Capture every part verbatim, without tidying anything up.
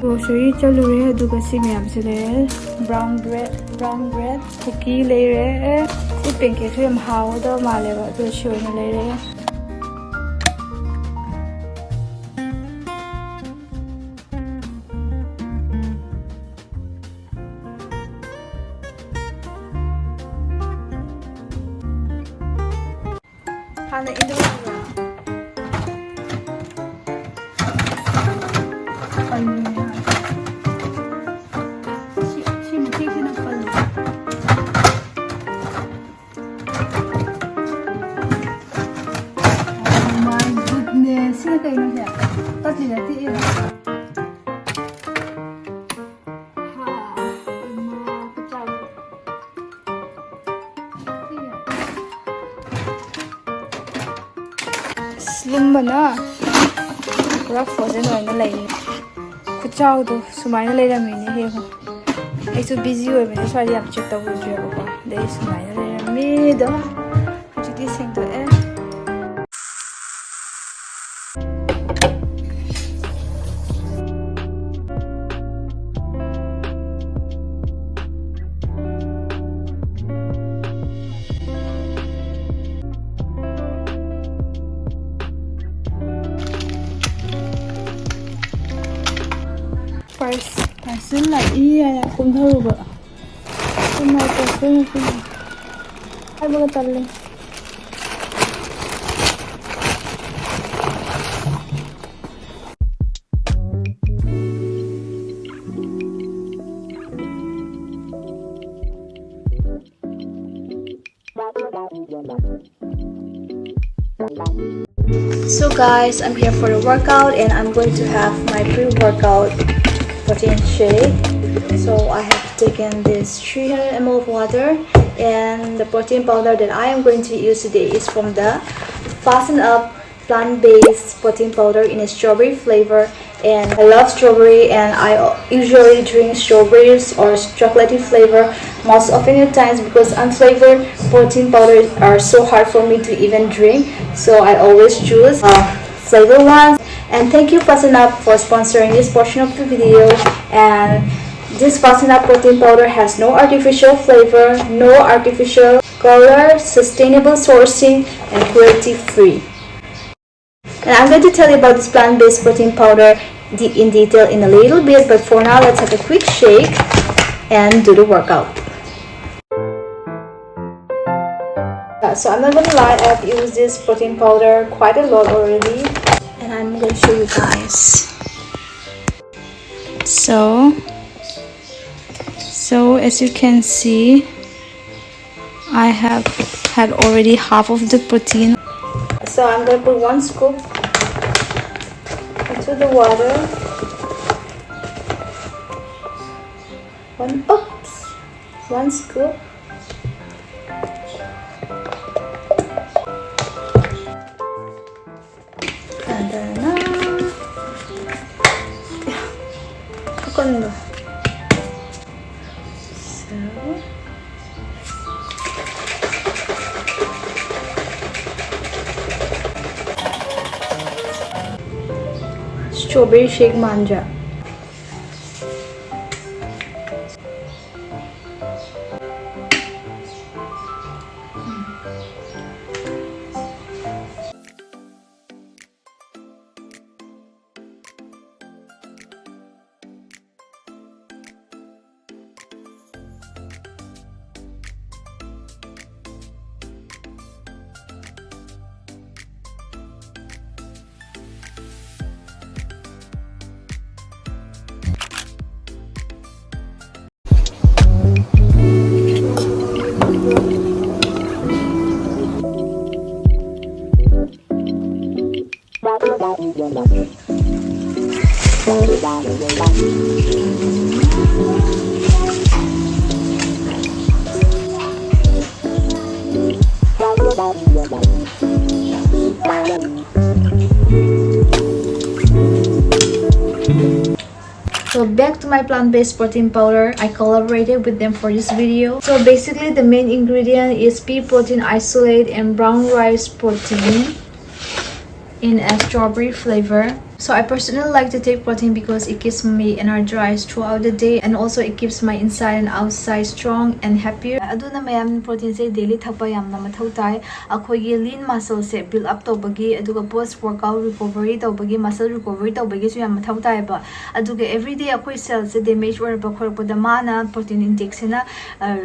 Grocery ꯆꯠꯂꯨꯔꯦ, ꯑꯗꯨꯒ ꯁꯤ ꯃꯌꯥꯝꯁꯦ ꯂꯩꯔꯦ꯫ Brown bread, brown bread, cookie ꯂꯩꯔꯦ꯫ ꯁꯤ pancake ꯁꯨ ꯌꯥꯝ ꯍꯥꯎꯒꯗꯕ ꯃꯥꯜꯂꯦꯕ, ꯑꯗꯨ ꯁꯤ ꯑꯣꯏꯅ ꯂꯩꯔꯦ꯫ ꯍꯥꯟꯅ ꯏꯟꯗꯣꯛꯑꯒ꯫ ꯄꯜꯂꯦ꯫ ꯁꯤ, ꯁꯤ ꯃꯇꯦꯛꯁꯤꯅ ꯄꯜꯂꯦ꯫ Oh my goodness. ꯁꯤꯅ ꯀꯩꯅꯣ ꯁꯦ? ꯇꯠꯂꯤꯔ ꯇꯦꯛꯏꯔ? ꯍꯥ, ꯏꯃꯥ, ꯈꯨꯠꯆꯥꯎꯗꯣ꯫ ꯑꯁ, ꯂꯨꯝꯕꯅ ꯄꯨꯔꯥ frozen ꯑꯣꯏꯅ ꯂꯩꯔꯦ꯫ ꯈꯨꯠꯆꯥꯎꯗꯣ ꯁꯨꯃꯥꯏꯅ ꯂꯩꯔꯝꯃꯤꯅꯦ, ꯌꯦꯡꯉꯣ꯫ ꯑꯩꯁꯨ busy ꯑꯣꯏꯕꯅꯤꯅ ꯁ꯭ꯋꯥꯏꯗ ꯌꯥꯝ check ꯇꯧꯔꯨꯗ꯭ꯔꯦꯕꯀꯣ꯫ ꯑꯗꯩ ꯁꯨꯃꯥꯏꯅ ꯂꯩꯔꯝꯃꯤꯗꯣ꯫ ꯍꯧꯖꯤꯛꯇꯤ ꯁꯦꯡꯗꯣꯛꯑꯦ꯫ Parcel ꯂꯥꯛꯏ ꯍꯥꯏꯅ ꯀꯨꯝꯊꯔꯨꯕ꯫ ꯀꯨꯝꯃꯥꯏ ꯇꯧꯗꯣꯏꯅꯣ ꯈꯪꯗꯦ꯫ ꯍꯥꯏꯕꯒ ꯇꯜꯂꯦ꯫ So guys, I'm here for the workout and I'm going to have my pre-workout protein shake. So I have taken this three hundred M L of water, and the protein powder that I am going to use today is from the Fasten Up plant-based protein powder in a strawberry flavor. And I love strawberry, and I usually drink strawberries or chocolatey flavor most often at times because unflavored protein powders are so hard for me to even drink. So I always choose uh, flavored ones. And thank you, Fasten Up, for sponsoring this portion of the video. And this Fasten Up protein powder has no artificial flavor, no artificial color, sustainable sourcing, and cruelty free. And I'm going to tell you about this plant-based protein powder de- in detail in a little bit, but for now, let's have a quick shake and do the workout. Uh, so I'm not gonna lie, I've used this protein powder quite a lot already, and I'm gonna show you guys. So, so as you can see, I have had already half of the protein. So I'm gonna put one scoop into the water. One, oops, one scoop. Ta-da-da. Ako na. So, strawberry shake manja. So back to my plant-based protein powder, I collaborated with them for this video. So basically the main ingredient is pea protein isolate and brown rice protein. in a strawberry flavor. So I personally like to take protein because it keeps me energized throughout the day, and also it keeps my inside and outside strong and happier. ꯑꯗꯨꯅ ꯃꯌꯥꯝ proteinꯁꯦ daily ꯊꯛꯄ ꯌꯥꯝꯅ ꯃꯊꯧ ꯇꯥꯏ꯫ ꯑꯩꯈꯣꯏꯒꯤ lean muscleꯁꯦ build up ꯇꯧꯕꯒꯤ, ꯑꯗꯨꯒ post workout recovery ꯇꯧꯕꯒꯤ, muscle recovery ꯇꯧꯕꯒꯤꯁꯨ ꯌꯥꯝ ꯃꯊꯧ ꯇꯥꯏꯌꯦꯕ꯫ ꯑꯗꯨꯒ everyday ꯑꯩꯈꯣꯏ cellꯁꯦ damage ꯑꯣꯏꯔꯛꯄ ꯈꯣꯠꯂꯛꯄꯗ ꯃꯥꯅ protein intakeꯁꯤꯅ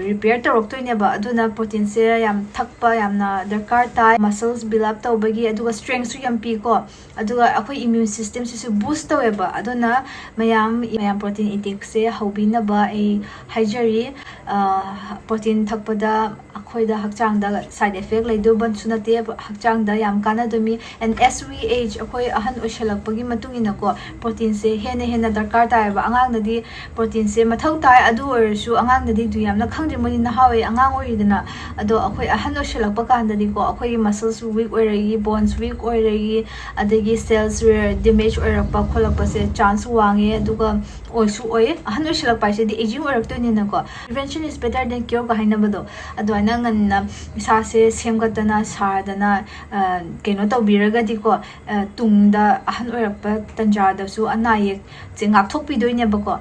repair ꯇꯧꯔꯛꯇꯣꯏꯅꯦꯕ꯫ ꯑꯗꯨꯅ proteinꯁꯦ ꯌꯥꯝ ꯊꯛꯄ ꯌꯥꯝꯅ ꯗꯔꯀꯥꯔ ꯇꯥꯏ꯫ Muscles build up ꯇꯧꯕꯒꯤ, ꯑꯗꯨꯒ strengthꯁꯨ ꯌꯥꯝ ꯄꯤꯀꯣ꯫ ꯑꯗꯨꯒ ꯑꯩꯈꯣꯏ immune systemꯁꯤꯁꯨ boost ꯇꯧꯋꯦꯕ꯫ ꯑꯗꯨꯅ ꯃꯌꯥꯝ ꯃꯌꯥꯝ protein intakeꯁꯦ ꯍꯧꯕꯤꯅꯕ ꯑꯩ ꯍꯥꯏꯖꯔꯤ꯫ Protein ꯊꯛꯄꯗ ꯑꯩꯈꯣꯏꯗ ꯍꯛꯆꯥꯡꯗ side effect ꯂꯩꯗꯧꯕꯁꯨ ꯅꯠꯇꯦ, ꯍꯛꯆꯥꯡꯗ ꯌꯥꯝ ꯀꯥꯟꯅꯗꯣꯏꯅꯤ꯫ And as we age, ꯑꯩꯈꯣꯏ ꯑꯍꯟ ꯑꯣꯏꯁꯜꯂꯛꯄꯒꯤ ꯃꯇꯨꯡ ꯏꯟꯅꯀꯣ, proteinꯁꯦ ꯍꯦꯟꯅ ꯍꯦꯟꯅ ꯗꯔꯀꯥꯔ ꯇꯥꯏꯌꯦꯕ꯫ ꯑꯉꯥꯡꯗꯗꯤ proteinꯁꯦ ꯃꯊꯧ ꯇꯥꯏ, ꯑꯗꯨ ꯑꯣꯏꯔꯁꯨ ꯑꯉꯥꯡꯗꯗꯤ ꯑꯗꯨ ꯌꯥꯝꯅ ꯈꯪꯗ꯭ꯔꯤ, ꯃꯣꯏꯗꯤ ꯅꯍꯥ ꯑꯣꯏ, ꯑꯉꯥꯡ ꯑꯣꯏꯔꯤꯗꯅ꯫ ꯑꯗꯣ ꯑꯩꯈꯣꯏ ꯑꯍꯟ ꯑꯣꯏꯁꯜꯂꯛꯄ ꯀꯥꯟꯗꯗꯤꯀꯣ, ꯑꯩꯈꯣꯏꯒꯤ muscles weak ꯑꯣꯏꯔꯛꯏ, bones weak ꯑꯣꯏꯔꯛꯏ, ꯑꯗꯒꯤ cells damage ꯑꯣꯏꯔꯛꯄ ꯈꯣꯠꯂꯛꯄꯁꯦ chance ꯋꯥꯡꯉꯦ꯫ ꯑꯗꯨꯒ ꯑꯣꯏꯁꯨ ꯑꯣꯏ, ꯑꯍꯟ ꯑꯣꯏꯁꯜꯂꯛꯄ ꯍꯥꯏꯁꯤꯗꯤ aging ꯑꯣꯏꯔꯛꯇꯣꯏꯅꯤꯅꯀꯣ꯫ Prevention is better than cure ꯒ ꯍꯥꯏꯅꯕꯗꯣ, ꯑꯗꯨꯃꯥꯏꯅ ꯉꯟꯅ ꯏꯁꯥꯁꯦ ꯁꯦꯝꯒꯠꯇꯅ ꯁꯥꯗꯅ ꯀꯩꯅꯣ ꯇꯧꯕꯤꯔꯒꯗꯤꯀꯣ, ꯇꯨꯡꯗ ꯑꯍꯟ ꯑꯣꯏꯔꯛꯄ ꯇꯟꯖꯥꯗꯁꯨ ꯑꯅꯥ ꯑꯌꯦꯛꯁꯦ ꯉꯥꯛꯊꯣꯛꯄꯤꯗꯣꯏꯅꯦꯕꯀꯣ꯫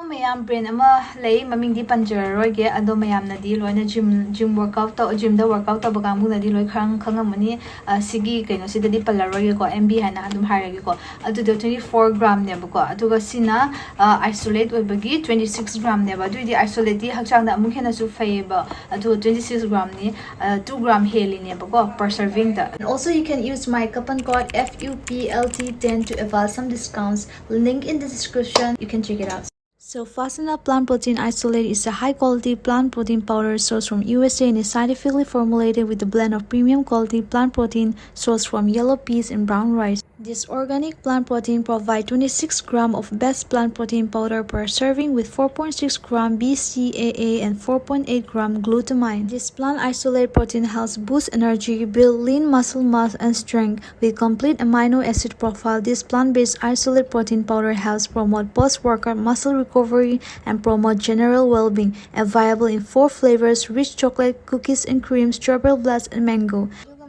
ꯃꯌꯥꯝ brand ꯑꯃ ꯂꯩ, ꯃꯃꯤꯡꯗꯤ ꯄꯟꯖꯔꯔꯣꯏꯒꯦ꯫ ꯑꯗꯣ ꯃꯌꯥꯝꯅꯗꯤ ꯂꯣꯏꯅ gym gym workout ꯇꯧ gymꯗ workout ꯇꯧꯕ ꯀꯥꯡꯕꯨꯅꯗꯤ ꯂꯣꯏ ꯈꯪ ꯈꯪꯉꯝꯃꯅꯤ꯫ ꯁꯤꯒꯤ ꯀꯩꯅꯣꯁꯤꯗꯗꯤ ꯄꯜꯂꯔꯣꯏꯒꯦꯀꯣ, M B ꯍꯥꯏꯅ ꯑꯗꯨꯝ ꯍꯥꯏꯔꯒꯦꯀꯣ꯫ ꯑꯗꯨꯗꯣ twenty four gramꯅꯦꯕꯀꯣ, ꯑꯗꯨꯒ ꯁꯤꯅ isolate ꯑꯣꯏꯕꯒꯤ twenty six gramꯅꯦꯕ꯫ ꯑꯗꯨꯏꯗꯤ isolatedꯇꯤ ꯍꯛꯆꯥꯡꯗ ꯑꯃꯨꯛ ꯍꯦꯟꯅꯁꯨ ꯐꯩꯌꯦꯕ꯫ ꯑꯗꯨ twenty six gramꯅꯤ, two gram ꯍꯦꯜꯂꯤꯅꯦꯕꯀꯣ per servingꯗ꯫ And also you can use my coupon code F U P L T ten to avail some discounts. Link in the description. You can check it out. So Fasana Plant Protein Isolate is a high-quality plant protein powder sourced from U S A and is scientifically formulated with a blend of premium quality plant protein sourced from yellow peas and brown rice. This organic plant protein provides twenty six gram of best plant protein powder per serving with four point six gram B C A A and four point eight gram glutamine. This plant isolate protein helps boost energy, build lean muscle mass and strength. With complete amino acid profile, this plant-based isolate protein powder helps promote post-workout muscle recovery and promote general well-being. Available in four flavors: rich chocolate, cookies and cream, strawberry blast, and mango.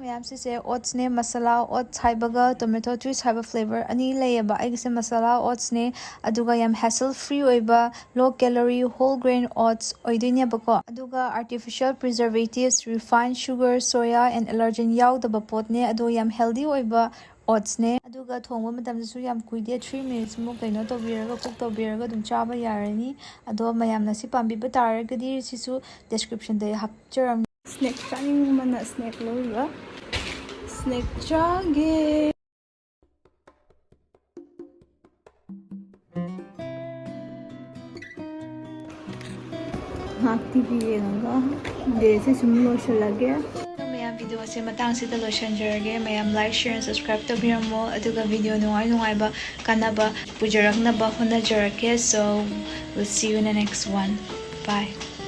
ꯃꯌꯥꯝꯁꯤꯁꯦ ꯑꯣꯠꯁꯅꯦ, masala oats ꯍꯥꯏꯕꯒ tomato twist ꯍꯥꯏꯕ flavour ꯑꯅꯤ ꯂꯩꯌꯦꯕ꯫ ꯑꯩꯒꯤꯁꯦ ꯃꯁꯥꯂꯥ ꯑꯣꯠꯁꯅꯦ, ꯑꯗꯨꯒ ꯌꯥꯝ hassle free ꯑꯣꯏꯕ low calorie whole grain oats ꯑꯣꯏꯗꯣꯏꯅꯦꯕꯀꯣ꯫ ꯑꯗꯨꯒ artificial preservatives, refined sugar, soya and allergen ꯌꯥꯎꯗꯕ ꯄꯣꯠꯅꯦ, ꯑꯗꯣ ꯌꯥꯝ ꯍꯦꯜꯗꯤ ꯑꯣꯏꯕ ꯑꯣꯠꯁꯅꯦ꯫ ꯑꯗꯨꯒ ꯊꯣꯡꯕ ꯃꯇꯝꯗꯁꯨ ꯌꯥꯝ ꯀꯨꯏꯗꯦ, ꯊ꯭ꯔꯤ ꯃꯤꯅꯤꯠꯁꯃꯨꯛ ꯀꯩꯅꯣ ꯇꯧꯕꯤꯔꯒ, ꯀꯨꯛ ꯇꯧꯕꯤꯔꯒ ꯑꯗꯨꯝ ꯆꯥꯕ ꯌꯥꯔꯅꯤ꯫ ꯑꯗꯣ ꯃꯌꯥꯝꯅ ꯁꯤ ꯄꯥꯝꯕꯤꯕ ꯇꯥꯔꯒꯗꯤ ꯁꯤꯁꯨ ꯗꯤꯁꯀ꯭ꯔꯤꯞꯁꯟꯗ ꯑꯩ ꯍꯥꯞꯆꯔꯝꯒꯦ꯫ ꯁ꯭ꯅꯦꯛ ꯆꯥꯅꯤꯡꯕꯅ ꯁ꯭ꯅꯦꯛ ꯂꯧꯔꯤꯕ꯫ ꯁ꯭ꯅꯦꯛ ꯆꯥꯒꯦ꯫ ꯉꯥꯏꯍꯥꯛ ꯇꯤ ꯚꯤ ꯌꯦꯡꯉꯒ ꯗꯦꯁꯦ ꯁꯨꯝ ꯂꯣꯏꯁꯤꯜꯂꯒꯦ꯫ ꯃꯌꯥꯝ, ꯚꯤꯗꯤꯑꯣꯁꯦ ꯃꯇꯥꯡꯁꯤꯗ ꯂꯣꯏꯁꯤꯟꯖꯔꯒꯦ꯫ ꯃꯌꯥꯝ ꯂꯥꯏꯛ, ꯁꯤꯌꯔ, ꯁꯕꯁꯀ꯭ꯔꯥꯏꯕ ꯇꯧꯕꯤꯔꯝꯃꯣ꯫ ꯑꯗꯨꯒ ꯚꯤꯗꯤꯑꯣ ꯅꯨꯡꯉꯥꯏ ꯅꯨꯡꯉꯥꯏꯕ, ꯀꯥꯟꯅꯕ ꯄꯨꯖꯔꯛꯅꯕ ꯍꯣꯠꯅꯖꯔꯛꯀꯦ꯫ So, we'll see you in the next one. Bye.